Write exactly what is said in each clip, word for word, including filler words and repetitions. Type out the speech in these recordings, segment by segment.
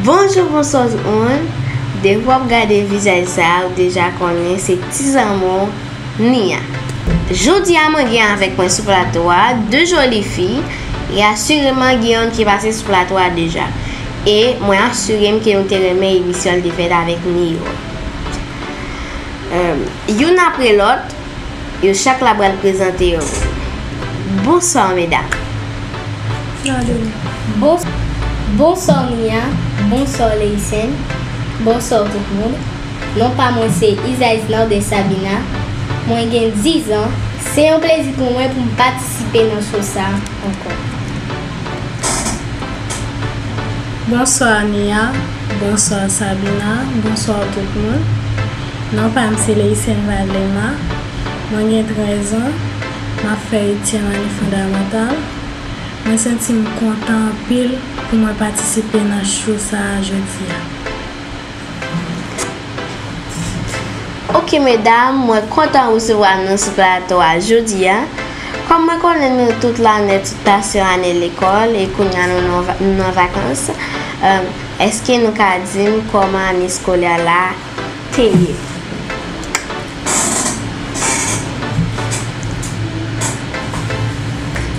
Bonjou, bonswa tout moun. Depi w ap gade vizaj sa a, ou deja konnen se ti zanmi w, Nia. Jodi a, mwen gen avèk mwen sou plato a de joli fi, e asireman gen youn ki pase sou plato a deja. E mwen asire m ke nou te renmen emisyon l te fèt avèk Miyò. Em, youn apre lòt, yo chak la pral prezante yo menm. Bonswa, medam. Bons- Bonswa, Nia. Bonswa, Leisen. Bonswa, tout moun. Non pa mwen se Isaisnor de Sabina. Mwen gen diz an. Se yon plezi pou mwen pou m patisipe nan show sa a ankò. Bonswa, Nia. Bonswa, Sabina. Bonswa, tout moun. Non pa m se Leisen Valema. Mwen gen trèz an. M ap fè etyèm ane fondamantal. Mwen santi m kontan anpil pou mwen patisipe nan show sa a jodi a. Ok, medam, mwen kontan resevwa nou sou plato a jodi a. Kòm mwen konnen nou tout la, nou tout pase yon ane lekòl e kounye a nou nan va- nou nan vakans, èm, èske nou ka di m kòman ane eskolè la te ye?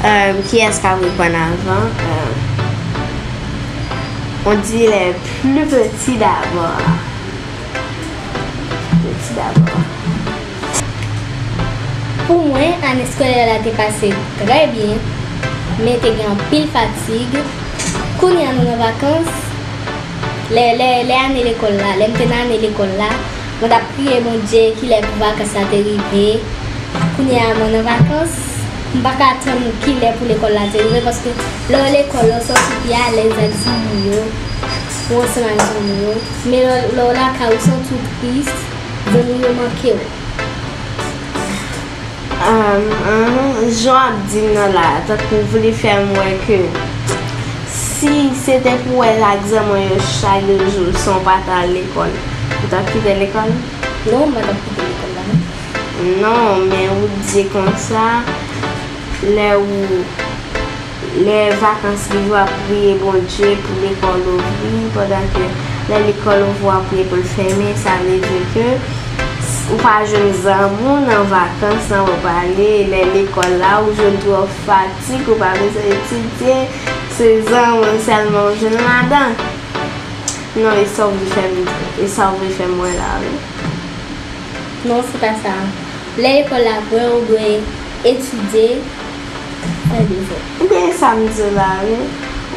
Èm, kiyès k ap reponn avan? Èm, on dit les plus petits d'abord. Petit d'abord. Pou mwen, ane eskolè la te pase trè byen, men te gen anpil fatig. Kounye a nou nan vakans, lè, lè, lè ane lekòl la, lè m te nan ane lekòl la, mwen t ap priye Bondye kilè pou vakans la te rive. Kounye a mwen nan vakans, m pa ka tann kilè pou lekòl la te rive, paske lè w lekòl, ou santi w pi alèz ak zanmi w yo, ou ansanm ak zanmi w yo. Men lè, lè w lakay ou, ou santi w tris, zanmi w yo manke w. Ahn, ahn, jan w ap di m nan la, tankou w vle fè m wè ke si se te pou w wè ak zanmi w yo chak jou san w pa t al lekòl, ou t ap kite lekòl? Non, m pa t ap kite lekòl la, non. Non, men ou di konsa, lè ou, lè vakans rive, w ap priye Bondye pou lekòl ouvri, pandan ke lè lekòl ouvri, w ap priye pou l fèmen, sa vle di ke ou pa jwenn zanmi w nan vakans lan pou pale, lè lekòl la, ou jwenn twòp fatig, ou pa bezwen etidye, se zanmi w sèlman ou jwenn ladan. Non, e sa w vle fè m, e sa w vle fè m wè la, wi. Non, se pa sa. Lè lekòl la vre, ou dwe etidye, fè devwa. Ebyen, e sa m di w la, wi.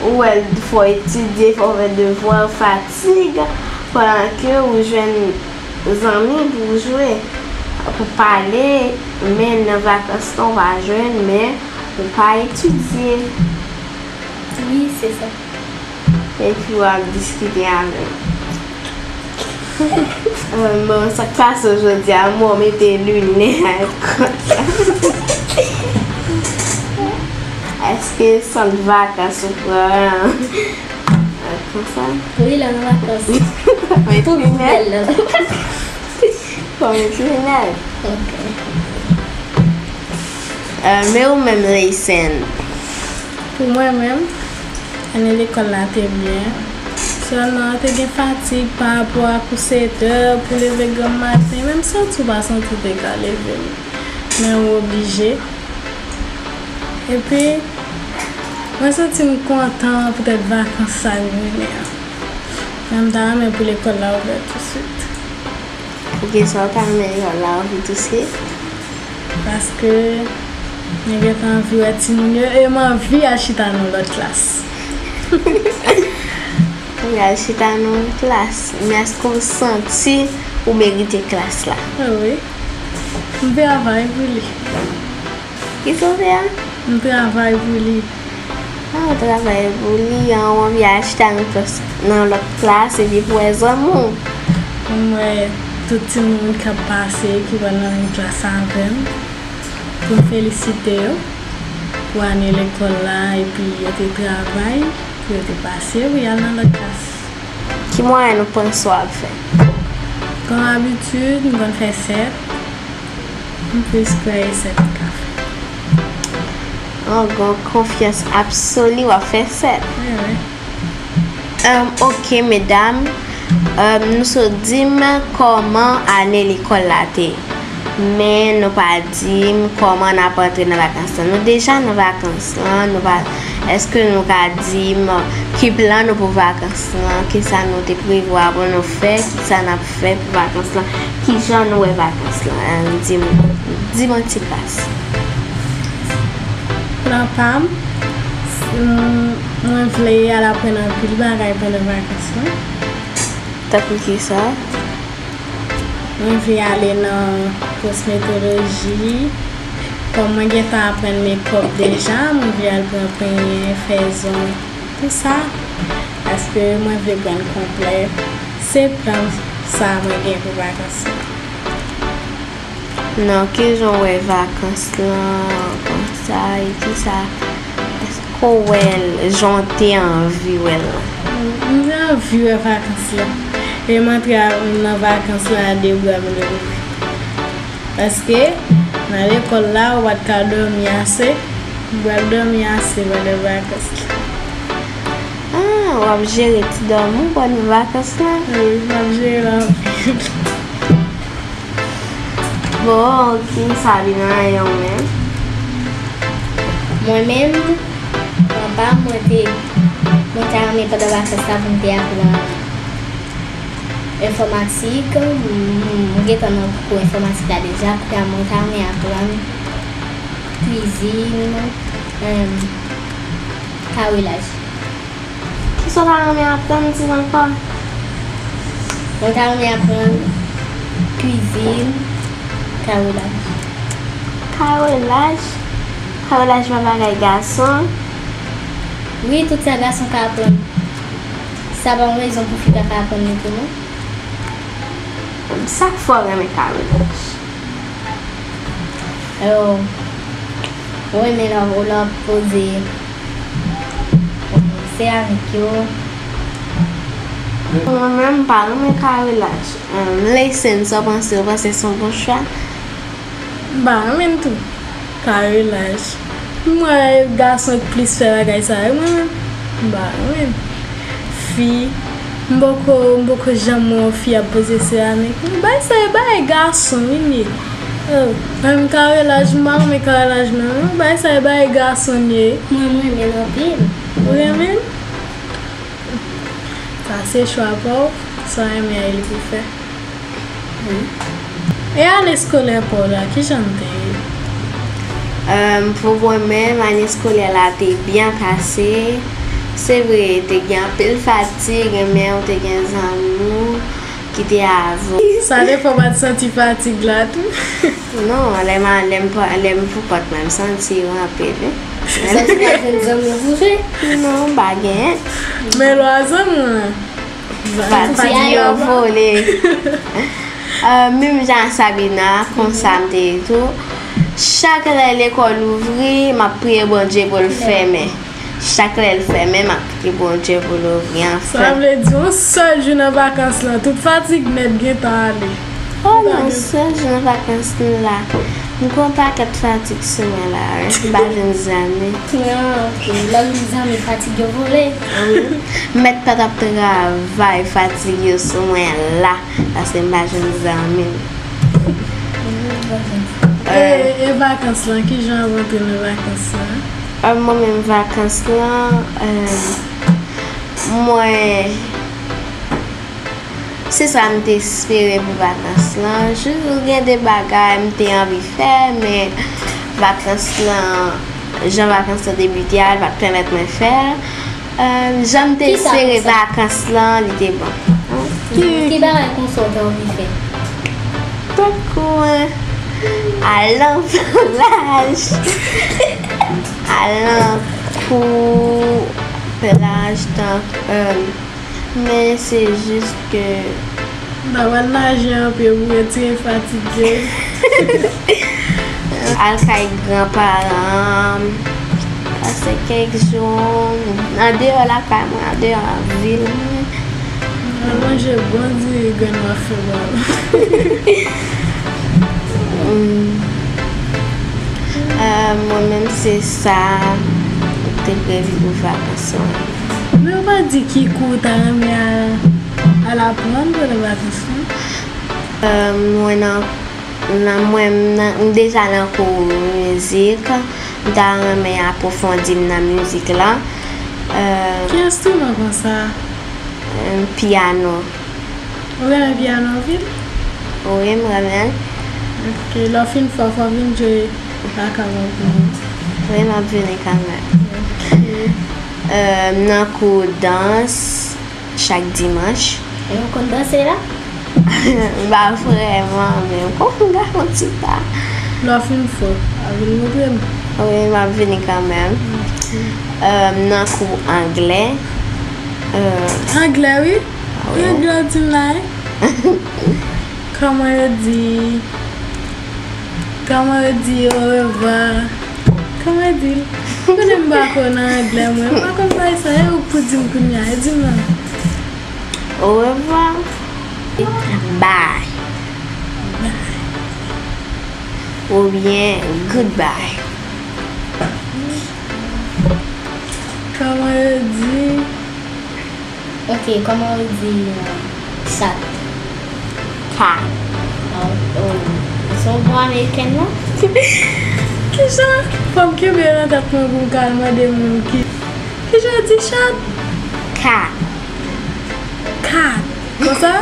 Ou wè l fò etidye, fò fè devwa, fatig, pandan ke ou jwenn zanmi pou w jwe, pou pale, men nan vakans lan, ou pa jwenn, men ou pa etidye. Wi, se sa. Epi w ap diskite avè m. Bon, sa k pase w jodi a? Mwen mete linèt konsa. Èske sant vakans ou pran konsa? Wi, la nan vakans. Mete linèt. Pou bèl la. Fò mete linèt. Ok. Euh, men ou menm, Leisen? Pou mwen menm, ane lekòl la te byen. Sèlman, te gen fatig pa rapò a kou sèt è pou leve granm maten, men m santi w pa santi w te ka leve, men ou oblije. Epi, mwen santi m kontan poutèt vakans sa k vini an. Men m ta renmen pou lekòl la ouvè tousuit. Poukisa w ta renmen lekòl la ouvri tousuit? Paske mwen gentan anvi wè timoun yo e m anvi al chita nan lòt klas. Ou al chita nan lòt klas. Men èske w santi ou merite klas la? Wi. M travay pou li. Kisa w fè a? M travay pou li. Ah, w travay pou li, an, w anvi al chita nan klas, nan lòt klas, epi pou wè zanmi w. Pou m wè tout timoun k ap pase, ki pral nan menm klas avè m, pou m felisite yo pou ane lekòl la, epi yo te travay, pou yo te pase, pou y al nan lòt klas. Ki mwayèn ou panse w ap fè? Kòm abitid, m konn fè sèt. M plis kwè e sèt m ka fè. An gen konfyans absoli w ap fè sèt. Wi, wi. Em, ok, medam. Em, nou sot di m kòman ane lekòl la te ye. Men nou pa di m kòman n ap antre nan vakans lan. Nou deja nan vakans lan, nou pa, èske nou ka di m ki plan nou pou vakans lan, kisa nou te prevwa pou nou fè, kisa n ap fè pou vakans lan, kijan nou wè vakans lan? Em, di m, di m yon ti kras. Plan pa m, si m, mwen vle al aprann anpil bagay pandan vakans lan. Tankou kisa? Mwen vle ale nan kosmetoloji. Kòm mwen gentan aprann makeup deja, mwen vle al pran penyen, fè zong, tou sa. Paske mwen vle pran konplè. Se plan sa mwen gen pou vakans lan. Non, kijan w wè vakans lan konsa e kisa? Èske w wè l jan w te anvi wè l lan? M te anvi wè vakans lan. E m antre a, nan vakans lan a de bra m louvri. Paske nan lekòl la, ou pa t ka dòmi ase. M pral dòmi ase pandan vakans lan. Ah, w ap jere ti dòmi w pandan vakans lan? Wi, m ap jere l anpil. Bon, ok, Sabina, e ou menm? Mwen menm, papa, mwen te, mwen ta renmen pandan vakans la pou m te aprann enfòmatik. M, m, m gentan nan kou enfòmatik la deja, kounye a mwen ta renmen aprann kwizin, em, kawelaj. Kisa w ta renmen aprann, di m ankò? Mwen ta renmen aprann kwizin, kawelaj. Kawelaj? Kawelaj pa bagay gason? Wi, tout sa gason ka aprann. Sa pa yon rezon pou fi pa ka aprann li tou, non. Sa k fè w renmen kawelaj? Yo, mwen renmen lè w, lè w ap poze seramik yo. Mwen menm, m pa renmen kawelaj. Em, Leysen, sa w panse? Ou panse se yon bon chwa? M pa renmen l tou. Kawelaj. M wè gason k plis fè bagay sa yo, mwen menm. M pa renmen. Fi, m poko, m poko janm wè yon fi ap poze seramik. Bagay sa yo, bagay gason, wi, li ye. Oh, menm kawelaj, m pa renmen kawelaj, non, non. Bagay sa yo, bagay gason, li ye. Mwen, m renmen l anpil. Ou renmen l? Sa se chwa pa w, sa w renmen a, e li pou fè. E ane eskolè pa w la, kijan l te ye? Em, pou mwen menm, ane eskolè la te byen pase. Se vre, te gen anpil fatig, men ou te gen zanmi w ki te avè w. Sa defen w pa t santi fatig la tou? Non, lè m a, lè m pa, lè m pou kont mwen, m santi yo anpil, wi. Ou santi w pa jwenn zanmi w pou jwe? Non, m pa genyen. Men lwa zanmi w lan. Pati yo vole. Ah, menm jan ak Sabina, konsa m te ye tou. Chak lè lekòl ouvri, m ap priye Bondye pou l fèmen. Chak lè l fèmen, m ap priye Bondye pou l ouvri anfen. Sa vle di, yon sèl jou nan vakans lan, tout fatig nèt gentan ale. Oh non, sèl jou nan vakans lan la. M gen yon pakèt fatig sou mwen la, wi. M pa jwenn zanmi. Ah, ok. Lè w jwenn zanmi, fatig yo vole. Wi. M mèt pa t ap travay, fatig yo sou mwen la, paske m pa jwenn zanmi. E, e vakans lan, kijan w ap antre nan vakans lan? Ah, mwen menm vakans lan, eh, mwen, se sa m te espere pou vakans lan. Jis gen de bagay m te anvi fè, men vakans lan, jan vakans lan debite a, li pa t pèmèt mwen fè l. Eh, jan m te espere vakans lan, li te bon. Ki, ki bagay konsa w te anvi fè? Tankou, eh, al nan plaj. Al nan kou plaj, tank, eh, men se jis ke m ta pral naje anpil pou retire fatig yo. Al kay granparan m, pase kèk jou andeyò lakay mwen, andeyò vil mwen. Al manje bon diri grann w ap fè ba w. Hmm. Ah, mwen menm se sa m te previ pou vakans lan. Men ou pa di ki kou w ta renmen al, al aprann pandan vakans lan? Euh, mwen nan, nan mwen m nan- m deja nan kou mizik. M ta renmen apwofondi m nan mizik la. Euh, Ki enstriman konsa? euh, pyano. Ou renmen pyano anpil? Wi, m renmen l. Ok, lè w fin fè, fò w vin jwe lakay mwen pou mwen. Wi, m ap vini kanmenm. Euh, m nan kou dans chak dimanch. E ou konn danse la? M pa vrèman, men m konn fè yon ti pa. Lè w fin fè, a vin montre m. Wi, m ap vini kanmenm. Euh, m nan kou anglè. Euh, Anglè, wi. Wi. Anglè, w di m la, wi. Kòman yo di, kòman yo di orevwa? Kòman yo di l? Konnen m pa konn anglè, mwen. M pa konn bagay sa. E ou k pou di m kounye a. E di m non. Au revoir. Bye. Oubyen goodbye. Kòman yo di? Ok, kòman yo di euh, chat? Cat. Oh, oh. Se yon bon amerikèn non? Kijan? Fò m kenbe yo nan tèt mwen pou m ka al mande moun ki. Kijan yo di chat? Cat. Cat. Konsa?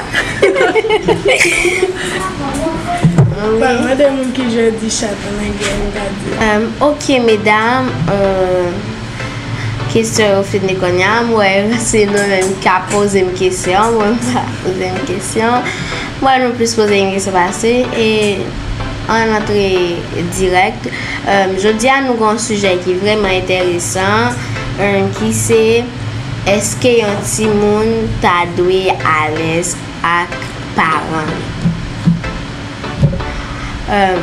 Fò m mande moun kijan yo di chat an anglè, m ka di. Um, ok, medam, um, kesyon yo fini kounye a. M wè se nou menm k ap poze m kesyon. Mwen m pa poze m kesyon. Mwen nou plis poze m kesyon pase. E ann antre dirèk. Um, jodi a nou gen yon sijè ki vrèman enteresan, um, ki se èske yon timoun ta dwe alèz ak paran li? Um,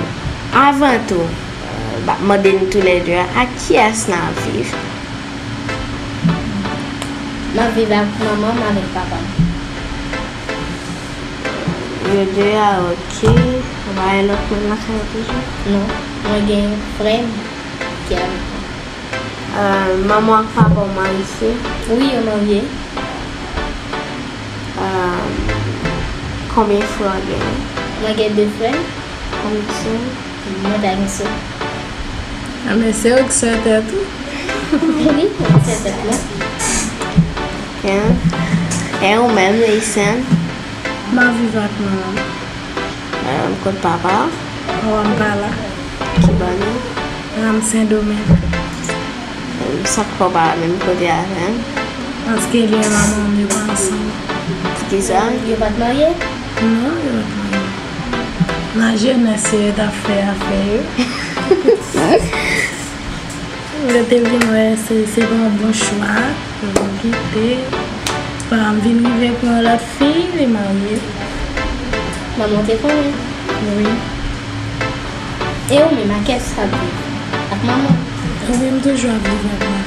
avan tou, uh, m ap mande n toulède a, ak kiyès n ap viv? M ap viv ak manman m avèk papa m. Yo de a, ok. Ou pa gen lòt moun lakay ou toujou? Non, mwen gen frè m ki avèk mwen. Euh, manman ak papa w marye? Wi, yo marye. Euh, konbyen frè w genyen? Mwen gen de frè. Konbyen sè? Mwen pa gen sè. A, men se ou k sè tèt ou. Wi, mwen sè tèt mwen. Ok. E ou menm, Leisen? M ap viv ak manman m. Euh, kot papa w? Papa m pa la. Ki bò li? Papa m Sendomeng. Euh, sa k fè w pa menm kote avè m? Paske li e manman m yo pa ansanm. Poukisa? Yo pa t marye? Non, yo pa t marye. Nan jenès yo, yo t ap fè afè yo. Yo te vin wè se, se pa yon bon chwa, yo vin kite. Papa m vin rive pran yon lòt fi, li marye. Manman w te konnen? Wi. E ou menm, ak kiyès w t ap viv? Ak manman w? Wi, m toujou ap viv ak mwen.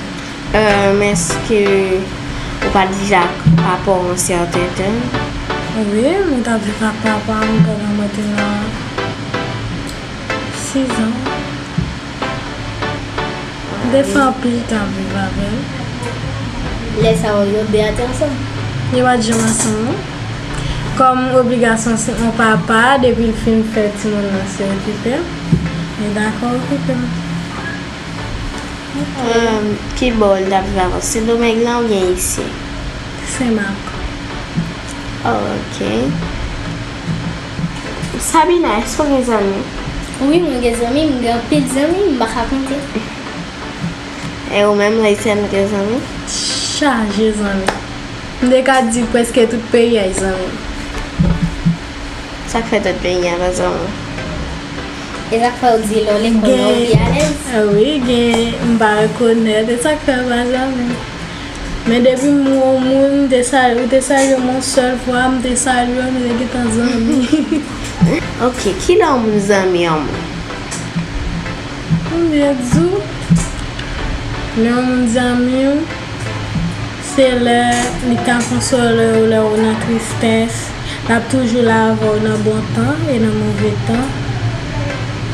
Euh, men èske ou pa t viv ak papa w yon sèten tan? Wi, mwen t ap viv ak papa m pandan mwen te nan sizan. M te fè anpil tan ap viv avè l. Lè sa yo, yo de a te ansanm? Yo pa t janm ansanm, non. Kòm obligasyon se yon papa, depi l fin fè timoun nan, se okipe m. Li dakò okipe m. Euh, ki bò l t ap viv avan? Sendomeng lan oubyen isi? Senmak. Oh, ok. Sabina, èske w gen zanmi? Wi, mwen gen zanmi, m gen anpil zanmi, m pa ka konte. E ou menm, Leisen, ou gen zanmi? Chaje zanmi. M te ka di prèske tout peyi a zanmi m. Sa k fè tout peyi a pa zanmi w? E sa k fè w di lè w lekòl la ou pi alèz? Ah wi, gen, m pa rekonèt. E sa k fè yo pa zanmi m. Men depi m wè yon moun, m te salye, ou te salye m yon sèl fwa, m te salye w, nou te gentan zanmi. Ok, kilè yon moun zanmi yon moun? Konbyen di w? Lè yon moun zanmi w, se lè li ka konsole w lè ou nan tristès, l ap toujou la avè w nan bon tan e nan move tan.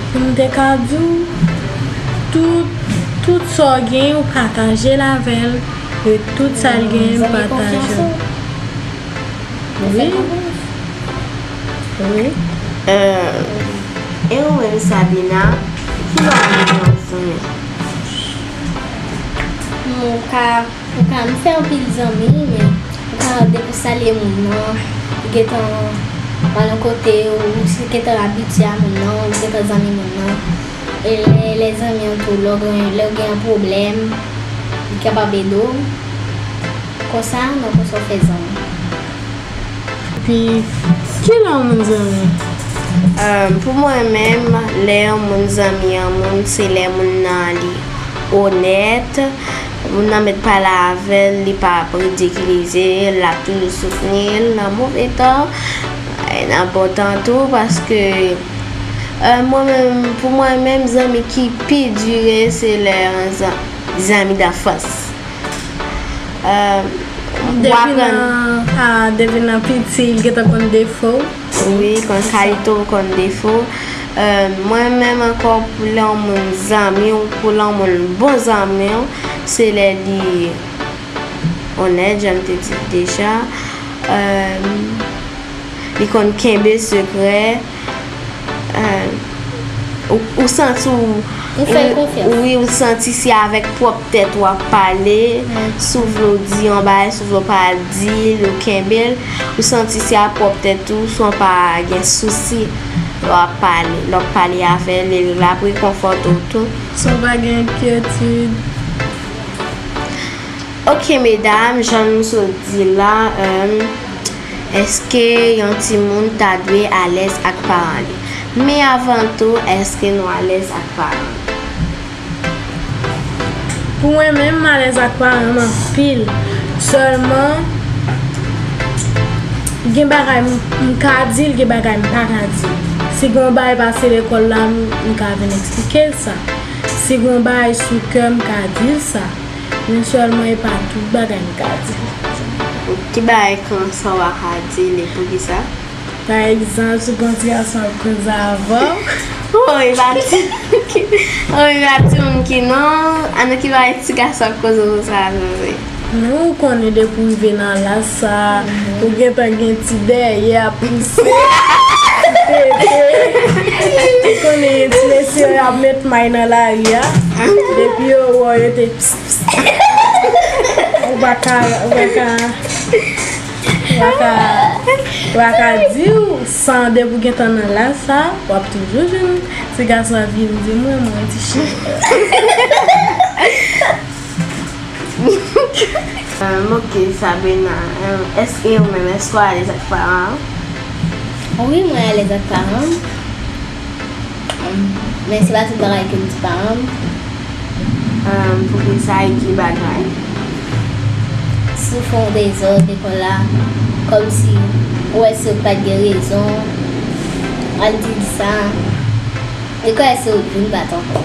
Pou m te ka di w, tout, tout sa w gen, ou pataje l avè l. E tout sa l genyen, l pataje. Wi. Wi. Euh, e ou menm, Sabina, ki jan de zanmi? Mwen ka, mwen ka, m fè anpil zanmi, men mwen ka depi w salye moun nan, ou gentan al yon kote, ou gentan abitye a moun nan, ou gentan zanmi moun nan. E lè, lè zanmi an tou, lè w gen, lè w gen yon pwoblèm, li kapab ede w. Konsa, nan konsa w fè zanmi. Epi, kilè yon moun zanmi? Euh, pou mwen menm, lè yon moun zanmi yon moun, se lè moun nan li onèt, moun nan mèt pale avè l, li pa ap ridikilize l, l ap toujou soutni l nan move tan, e nan bon tan tou, paske, euh, mwen menm, pou mwen menm, zanmi ki pi dire, se lè zan-, zanmi danfans. Euh, w Depi aprann nan, a, depi nan piti, l gentan konn defo w. Wi, konn kalite w, konn defo w. Euh, mwen menm ankò, pou lè yon moun zanmi w, pou lè yon moun bon zanmi w, se lè li onèt, jan m te di l deja. Euh, li konn kenbe sekrè. Euh, ou, ou santi w, ou fè l konfyans. Wi, ou santi se avèk pwòp tèt w ap pale. Si w vle w di yon bagay, si w vle w pa di l, ou kenbe l. Ou santi se a pwòp tèt ou, san w pa gen sousi. Lè w ap pale, lè w ap pale avè l, e l ap rekonfòte w tou. San w pa gen enkyetid. Ok, medam, jan nou sot di la, euh, èske yon timoun ta dwe alèz ak paran li? Men avan tou, èske nou alèz ak paran nou? Pou mwen menm, m alèz ak paran m anpil. Sèlman, gen bagay m, m ka di l, gen bagay m pa ka di l. Si gen yon bagay pase lekòl la, m, m ka vin eksplike l sa. Si gen yon bagay sou kè m, m ka di l sa. Men sèlman e pa tout bagay m ka di. Ki bagay konsa w pa ka di l e poukisa? Pa egzanp, si gon ti gason ap koze avè w. Oh, e pa ti, oh, e pa timoun ki non. An, ki bagay ti gason ap koze konsa avè w? Non, ou konnen depi w rive nan laj sa, ou gentan gen ti dèyè ap pouse, ti tete. Ou konnen ti mesye yo ap met may nan lari a. Depi yo wè w, yo te Ou pa ka, ou pa ka, ou pa ka, ou pa ka di w san depi w gentan nan laj sa, w ap toujou jwenn ti gason ap vin di mwen, mwen ti cheri. Um, ok, Sabrina, um, èske ou menm, èske w alèz ak paran w? Wi, mwen alèz ak paran m. Men se pa tout bagay ke m di paran m. Ahn, poukisa e ki bagay? Si w fè yon dezòd lekòl la, kòmsi ou wè si w pa t gen rezon, al di l sa. Li kwè si w vin bat ankò.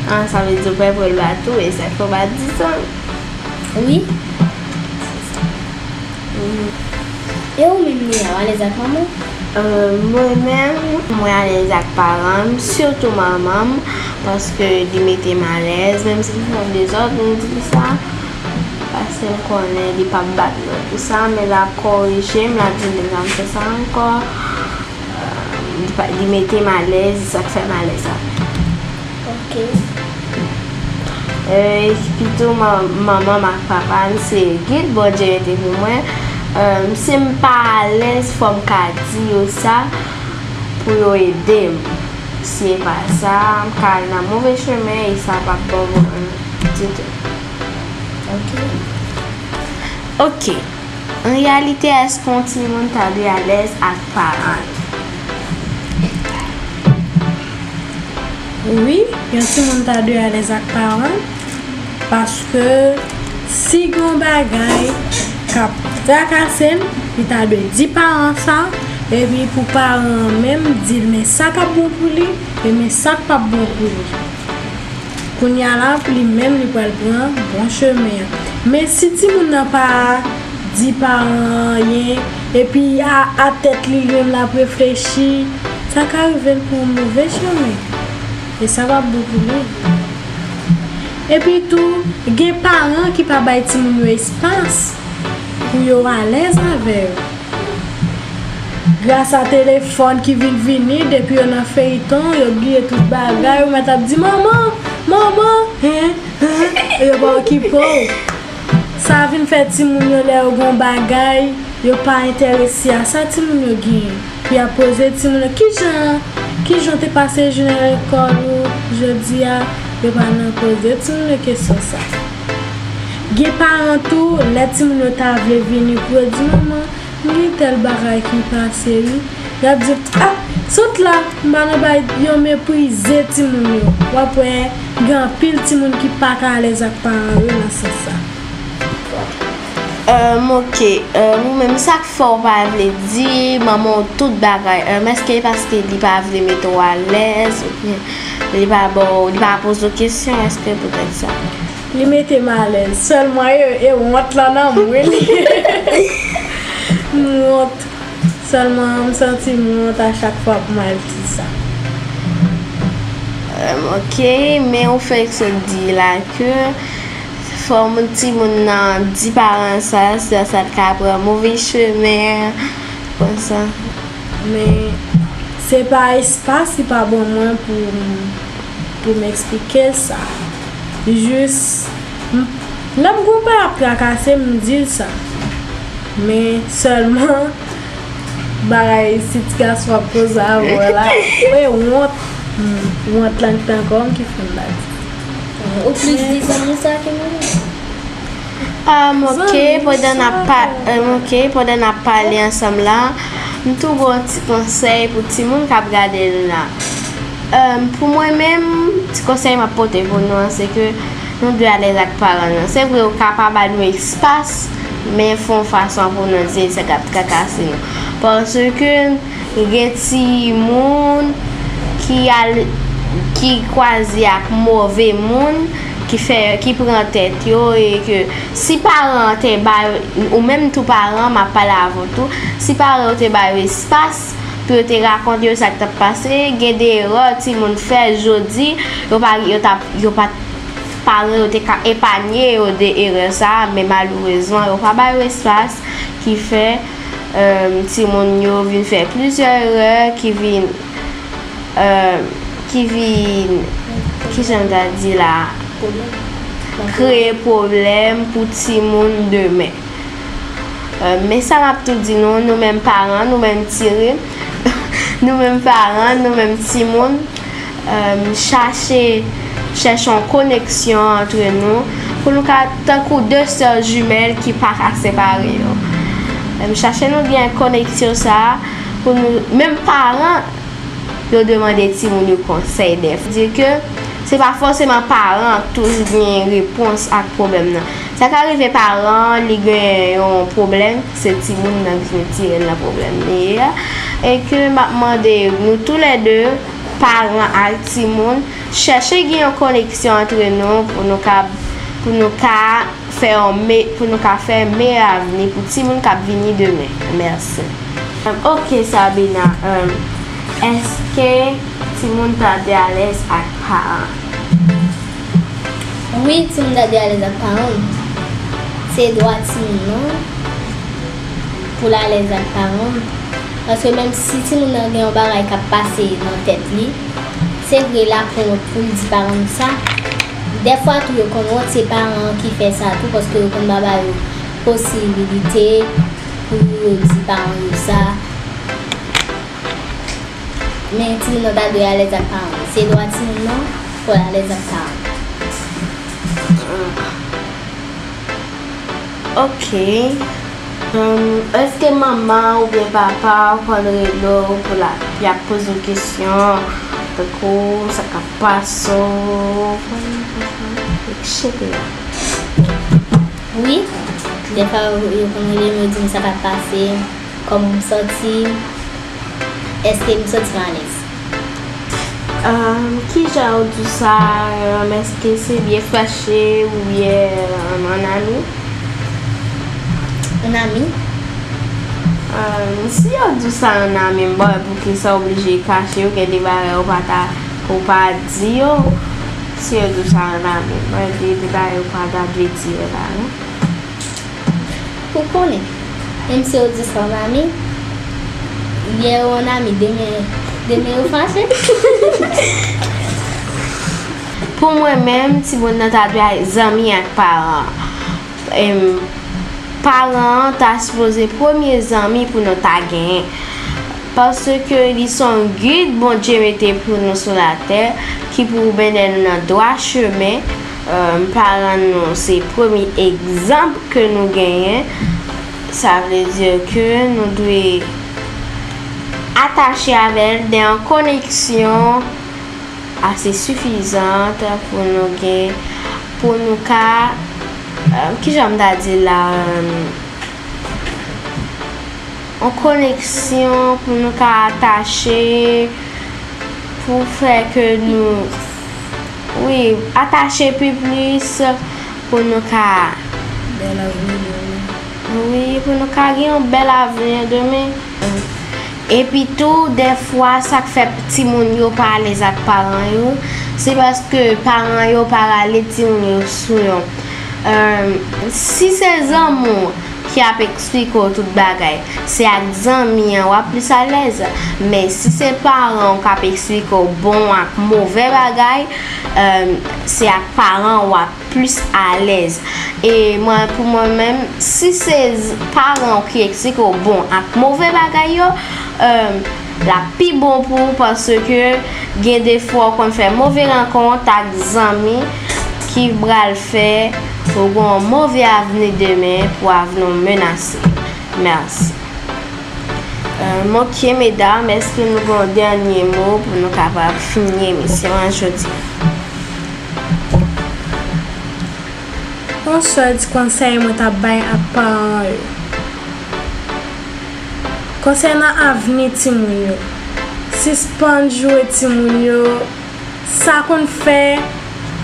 Ah, sa vle di ou pè pou l bat ou, e sa k fè w pa di sa? Wi. Mhm. E ou menm, Nia, w alèz ak manman w? Euh, mwen menm, mwen alèz ak paran m, sitou manman m, paske li mete m alèz, menm si m fè yon dezòd, m di l sa, paske m konnen li p ap bat mwen pou sa, men l ap korije m, l ap di m pa fè sa ankò. Euh, li pa, li mete m alèz, sa k fè m alèz avè l. Ok. Euh, epi tou, man-, manman m ak papa m se gid Bondye mete pou mwen. Euh, si m pa alèz, fò m ka di yo sa pou yo ede m. Si e pa sa, m ka al nan move chemen e sa p ap bon pou mwen ditou. Ok. Ok. An reyalite, èske yon timoun ta dwe alèz ak paran l? Wi, yon timoun ta dwe alèz ak paran l, paske si gen yon bagay k ap trakase l, li ta dwe di paran sa, epi pou paran an menm di l men sa k ap bon pou li, e men sa k p ap bon pou li. Kounye a la, li menm, li pral pran bon chemen an. Men si timoun nan pa di paran an anyen, epi a, a tèt li, li menm, l ap reflechi, sa ka rive l pran yon move chemen. E sa p ap bon pou li. Epi tou, gen paran ki pa bay timoun yo espas pou yo alèz avè yo. Gras a telefòn ki vin vini, depi yo nan feyton, yo bliye tout bagay, ou mèt ap di, "Manman, manman, hen, hen," e yo pa okipe w. Sa vin fè timoun yo, lè yo gon bagay, yo pa enterese a sa timoun yo genyen. Pou y ap poze timoun yo, "Kijan, kijan w te pase jounen lekòl ou jodi a?" Yo pa nan poze timoun yo kesyon sa. Gen paran tou, lè timoun yo ta vle vini pou yo di, "Manman, m gen tèl bagay ki pase wi." Y ap di, "Ah, sot la, m pa nan bay," yo meprize timoun yo. W ap wè, gen anpil timoun ki pa ka alèz ak paran yo nan sans sa. Um, ok. Um, ou menm, sa k fè w pa vle di manman w tout bagay? Um, èske e paske li pa vle mete w alèz? Oubyen li pa ba w, li pa poze w kesyon? Èske poutèt sa? Li mete m alèz. Sèlman e, e wont lan nan mwen li. M wont. Sèlman m santi m wont a chak fwa pou m al di sa. Um, ok, men ou fèk sot di la ke fò moun timoun nan di paran sa, sa, sa t ka pran move chemen, konsa. Men se pa espas li pa ban mwen pou m, pou m eksplike l sa. Jis, m, lè m gon bagay ap trakase m, m di l sa. Men sèlman, bagay si ti gason ap koze avè w la, e wont, hmm, wont lan ki t ankò m ki fè m pa di. Ou plis di zanmi sa ke mwen menm. Um, ok, pandan n ap pa, um, ok, pandan n ap pale ansanm la, m tou gon ti konsèy pou timoun k ap gade n la. Um, pou mwen menm, ti konsèy m ap pote pou nou an, se ke nou dwe alèz ak paran nou. Se vre, yo ka pa ba nou espas, men fè yon fason pou nou di sa k ap trakase nou. Paske gen timoun ki al, ki kwaze ak move moun, ki fè, ki pran tèt yo, e ke si paran an te bay, ou menm tou paran, m ap pale avè w tou, si paran yo te ba yo espas pou yo te rakonte yo sa k t ap pase, gen de erè timoun fè jodi, yo pa, yo t ap, yo pa t, paran yo te ka epanye yo de erè sa, men malerezman, yo pa ba yo espas, ki fè, um, timoun yo vin fè plizyè erè ki vin, um, ki vin, kijan m ta di la, kreye pwoblèm pou timoun demen. Um, men sa m ap tou di nou, nou menm paran, nou menm timoun, nou menm paran, nou menm timoun, um, chache, chèche yon koneksyon antre nou, pou nou ka tankou de sè jimèl ki pa ka separe yo. Um, chache nou gen koneksyon sa a, pou nou, menm paran, yo dwe mande timoun yo konsèy dèfwa. Di ke se pa fòseman paran an k toujou gen repons ak pwoblèm nan. Sa ka rive paran an, li gen yon pwoblèm, se timoun nan ki vin tire l nan pwoblèm li ye a. E ke m ap mande nou toulède, paran ak timoun, chèche gen yon koneksyon antre nou pou nou ka, pou nou ka fè yon me, pou nou ka fè meyè avni pou timoun k ap vini demen. Mèsi. Um, ok, Sabina, um, èske timoun ta dwe alèz ak paran? Wi, timoun ta dwe alèz ak paran l. Se dwa timoun nan pou l alèz ak paran l. Paske menm si timoun nan gen yon bagay k ap pase nan tèt li, se vre l ap wont pou l di paran l sa. Dèfwa tou yo konn wont se paran an ki fè sa tou, paske yo konn pa ba yo posibilite pou yo di paran yo sa. Men timoun nan ta dwe alèz ak paran l. Se dwa timoun nan pou l alèz ak paran l. Ok. Um, èske manman oubyen papa w konn rele w pou l ap, y ap poze w kesyon, tankou sa k ap pase w, etsetera? Wi, dèfwa yo, yo konn rele m, yo di m sa k ap pase, kòman m santi m, èske m santi m alèz. Um, kijan yo di w sa, um, èske se byen fache oubyen, um, an ami? An ami? Um, si yo di w sa an ami, m pa wè poukisa w oblije kache yo, gen de bagay ou pa ta, ou pa di yo. Si yo di w sa ann ami, mwen di li ba yo pa dat vye di yo la non. Ou konnen, menm si yo di sa ann ami, yè yo ann ami, demen, demen yo fache. Pou mwen menm, timoun nan ta dwe zanmi ak paran. Em, paran an ta sipoze premye zanmi pou nou ta genyen. Paske li se yon gid Bondye mete pou nou sou latè, ki pou mennen nou nan dwa chemen. Em, paran nou se premye egzanp ke nou genyen. Sa vle di ke nou dwe atache avè l, gen yon koneksyon ase sifizan pou nou gen, pou nou ka, eh, kijan m ta di la, eh, yon koneksyon pou nou ka atache, pou fè ke nou, wi, atache pi plis, pou nou ka, Bèl avni demen. Wi, pou nou ka gen yon bèl avni demen. Epi tou, dèfwa, sa k fè timoun yo pa alèz ak paran yo, se paske paran yo pa rale timoun yo sou yon, eh, si se zanmi w ki ap eksplike w tout bagay, se ak zanmi an w ap plis alèz. Men si se paran w k ap eksplike w bon ak move bagay, eh, se ak paran w w ap plis alèz. E mwen, pou mwen menm, si se z- paran w ki eksplike w bon ak move bagay yo, eh, l ap pi bon pou ou, paske gen de fwa w konn fè move rankont ak zanmi ki pral fè ou gen yon move avni demen, pou avni w menase. Mèsi. Eh, ok, medam, èske nou gen yon dènye mo pou nou kapab fini emisyon an jodi a? Yon sèl ti konsèy mwen t ap bay ak paran yo. Konsènan avni timoun yo, sispann joure timoun yo, sa konn fè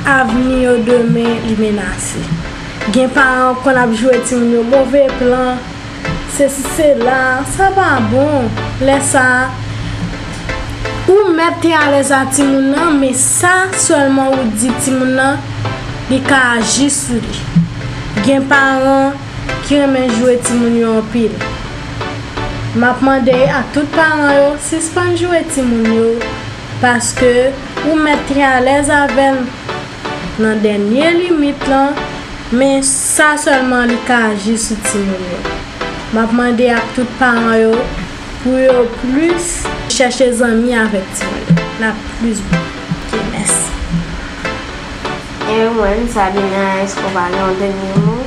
avni yo demen li menase. Gen paran k konn ap joure timoun yo move plan, sesi sela, sa pa bon. Lè sa a, ou mèt te alèz ak timoun nan, men sa sèlman ou di timoun nan, li ka aji sou li. Gen paran ki renmen joure timoun yo anpil. M ap mande ak tout paran yo, sispann joure timoun yo, paske ou mèt te alèz avè l nan dènye limit lan, men sa sèlman li ka aji sou timoun yo. M ap mande ak tout paran yo pou yo plis chèche zanmi avèk timoun yo. L ap plis bon. Ok, mèsi. E mwen, Sabina, èske w pa gen yon dènye mo?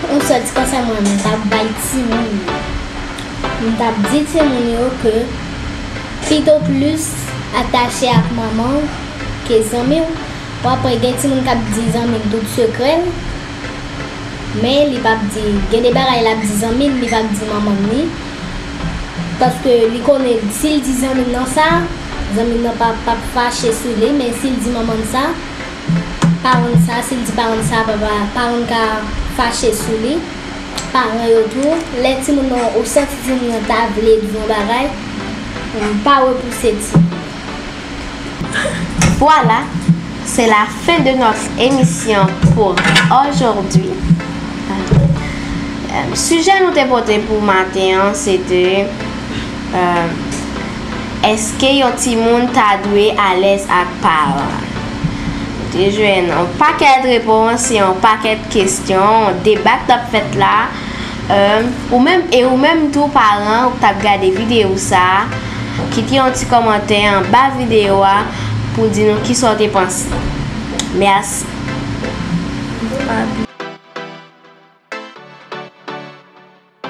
Yon sèl ti konsèy mwen menm t ap bay timoun yo. M t ap di timoun yo ke pito plis atache ak manman w ke zanmi w. W ap wè gen timoun k ap di zanmi l tout sekrè l, men li p ap di, gen de bagay l ap di zanmi l, li p ap di manman l li. Paske li konnen si l di zanmi l nan sa, zanmi l nan p ap, p ap fache sou li, men si l di manman l sa, paran l sa, si l di paran l sa, papa, paran l ka fache sou li. Paran yo tou, lè timoun nan, ou santi timoun nan ta vle di yon bagay, pa repouse timoun. Voilà, c'est la fin de notre émission pour aujourd'hui. Euh, sijè nou te pote pou maten an, se te, euh, èske yon timoun ta dwe alèz ak paran? Nou te jwenn yon pakèt repons, yon pakèt kesyon, yon deba k t ap fèt la. Euh, ou menm, e ou menm tou, paran, ou k t ap gade videyo sa a, kite yon ti kòmantè anba videyo a pou di nou kisa w te panse. Mèsi.